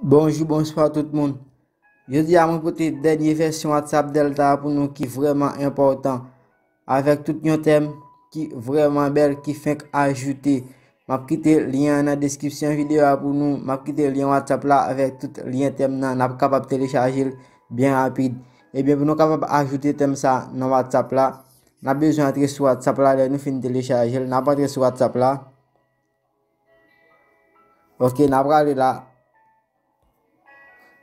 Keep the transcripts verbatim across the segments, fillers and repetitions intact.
Bonjou, bonswa tout moun. Jodi a mwen pote dènye vèsyon WhatsApp Delta pou nou ki vrèman enpòtan, avèk tout yon tèm ki vrèman bèl ki fenk ajoute. M ap kite lyen an nan deskripsyon videyo a pou nou. M ap kite lyen WhatsApp la avèk tout lyen tèm nan. N ap kapab telechaje l byen rapid. Ebyen, pou nou kapab ajoute tèm sa nan WhatsApp la, n ap bezwen antre sou WhatsApp la. Lè nou fin telechaje l, n ap antre sou WhatsApp la. Ok, n ap prale la.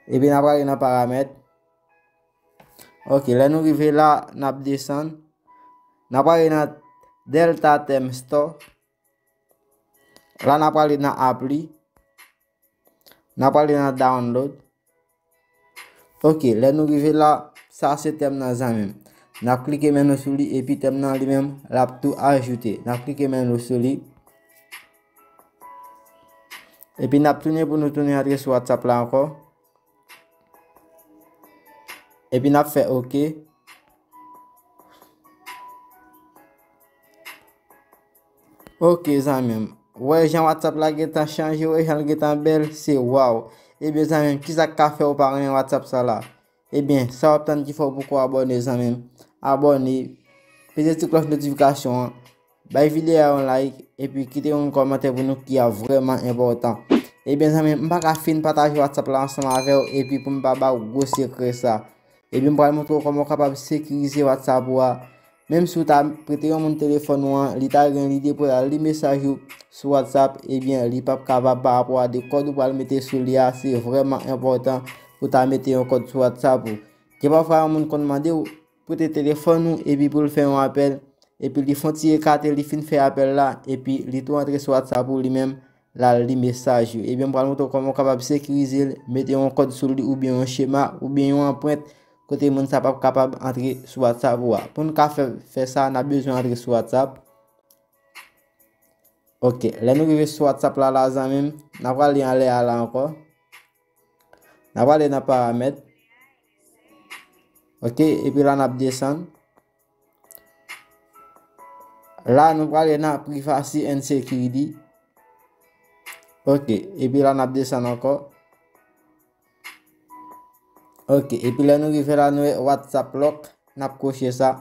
Epi n ap prale nan paramèt. Ok, lè nou rive la, n ap desann. N ap prale nan Delta Theme Store. La, n ap prale nan apli. N ap prale nan download. Ok, lè nou rive la, sa se tèm nan zanmi m. N ap klike men nou sou li, epi tèm nan li menm, l ap tou ajoute. N ap klike men nou sou li. Epi n ap tounen pou nou tounen antre sou WhatsApp la ankò. Epi n ap fè ok. Ok, zanmi m. Wè jan WhatsApp la gentan chanje, wè jan l gentan bèl, se waw. Ebyen, zanmi m, kisa k ka fè w pa renmen WhatsApp sa la? Ebyen, sa w ap tann ki fè w poko abòne, zanmi m? Abòne, peze ti klòch notifikasyon an, bay videyo a yon like, epi kite yon kòmantè pou nou ki a vrèman enpòtan. Ebyen, zanmi m, m pa ka fin pataje WhatsApp la ansanm avè w, epi pou m pa ba w gwo sekrè sa. Ebyen, m pral montre w kòman w kapab sekirize WhatsApp ou a. Menm si w ta prete yon moun telefòn ou an, li ta gen lide pou l al li mesaj ou sou WhatsApp, ebyen, li p ap kapab pa rapò a de kòd ou pral mete sou li a. Se vrèman enpòtan pou w ta mete yon kòd sou WhatsApp ou. Gen pafwa yon moun konn mande w prete telefòn ou epi pou l fè yon apèl, epi li fè yon ti ekate, li fin fè apèl la, epi li tou antre sou WhatsApp ou li menm, l al li mesaj yo. Ebyen, m pral montre w kòman w kapab sekirize l, mete yon kòd sou li oubyen yon chema oubyen yon anprent kote moun sa p ap kapab antre sou WhatsApp ou a. Pou n ka fè, fè sa, n ap bezwen antre sou WhatsApp. Ok, lè nou rive sou WhatsApp la, la, zanmi m, n ap prale anlè a la ankò. N ap prale nan paramèt. Ok, epi la, n ap desann. La, nou prale nan Privacy and Security. Ok, epi la, n ap desann ankò. Ok, epi lè nou rive la, nou wè WhatsApp Lock, n ap kwoche sa.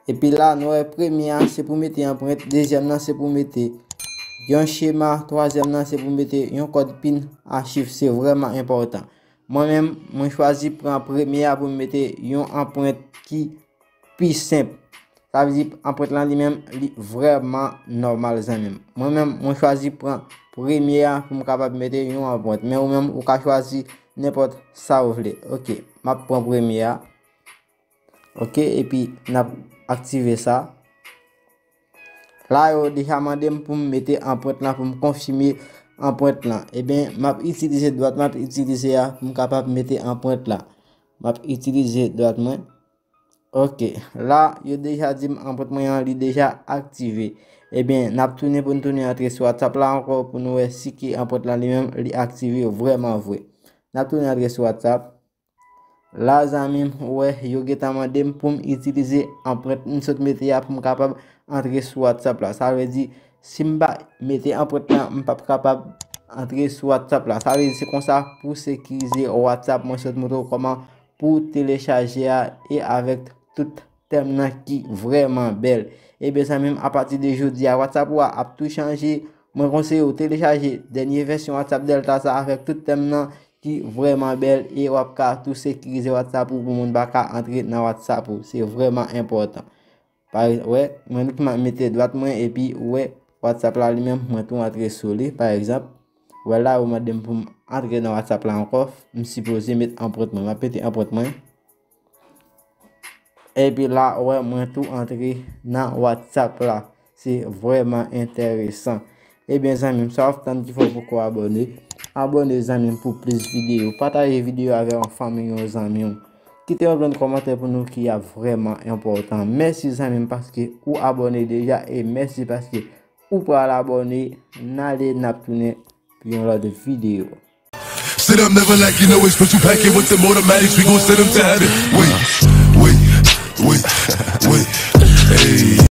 Epi la, nou wè premye a, se pou mete anprent, dezyèm nan, se pou mete yon chema, twazyèm nan, se pou mete yon kòd pin a chif, se vrèman enpòtan. Mwen menm, mwen chwazi pran premye a pou m mete yon anprent ki pi senp. Sa vle di, anprent lan li menm, li vrèman nòmal, zanmi m. Mwen menm, mwen chwazi pran premye a pou m kapab mete yon anprent. Men ou menm, ou ka chwazi nenpòt sa ou vle. Ok, m ap pran premye a. Ok, epi n ap aktive sa. La, yo deja mande m pou m mete anprent lan, pou m konfime anprent lan. Ebyen, m ap itilize dwat m ap itilize a pou m kapab mete anprent la. M ap itilize dwat mwen. Ok, la, yo deja di m anprent mwen an, li deja aktive. Ebyen, n ap tounen pou n tounen antre sou WhatsApp la ankò pou nou wè si ke anprent lan li menm, li aktive vrèman vre. N ap tounen antre sou WhatsApp. La, zanmi m, ou wè, yo gentan mande m pou m itilize anprent m sot mete a pou m kapab antre sou WhatsApp la. Sa vle di, si m pa mete anprent lan, m p ap kapab antre sou WhatsApp la. Sa vle di, se konsa pou sekirize WhatsApp, mwen sot montre w kòman pou telechaje a e avèk tout tèm nan ki vrèman bèl. Ebyen, zanmi m, apati de jodi a, WhatsApp ou a ap tou chanje. Mwen konseye w telechaje dènye vèsyon WhatsApp Delta sa avèk tout tèm nan ki vrèman bèl e w ap ka tou sekirize WhatsApp ou pou moun pa ka antre nan WhatsApp ou. Se vrèman enpòtan. Parè, wè, mwen tou m ap mete dwat mwen epi ou wè WhatsApp la li menm, mwen tou antre sou li, pa egzanp. Wè la, yo mande m pou m antre nan WhatsApp la ankò, m sipoze met anprent mwen. M ap mete anprent mwen. Epi la, wè, mwen tou antre nan WhatsApp la. Se vrèman enteresan. Ebyen, zanmi m, sa w ap tann ki fè w poko abòne? Abòne, zanmi m, pou plis videyo. Pataje videyo avè yon fanmi, yon zanmi w. Kite yon grenn kòmantè pou nou ki ap vrèman enpòtan. Mèsi, zanmi m, paske ou abòne deja e mèsi paske ou pral abòne. N ale, n ap tounen pou yon lòt videyo. Sit up, never like you know it's put you packing with them automatics, we gon' send them to heaven. Wait, wait, wait, wait. Hey,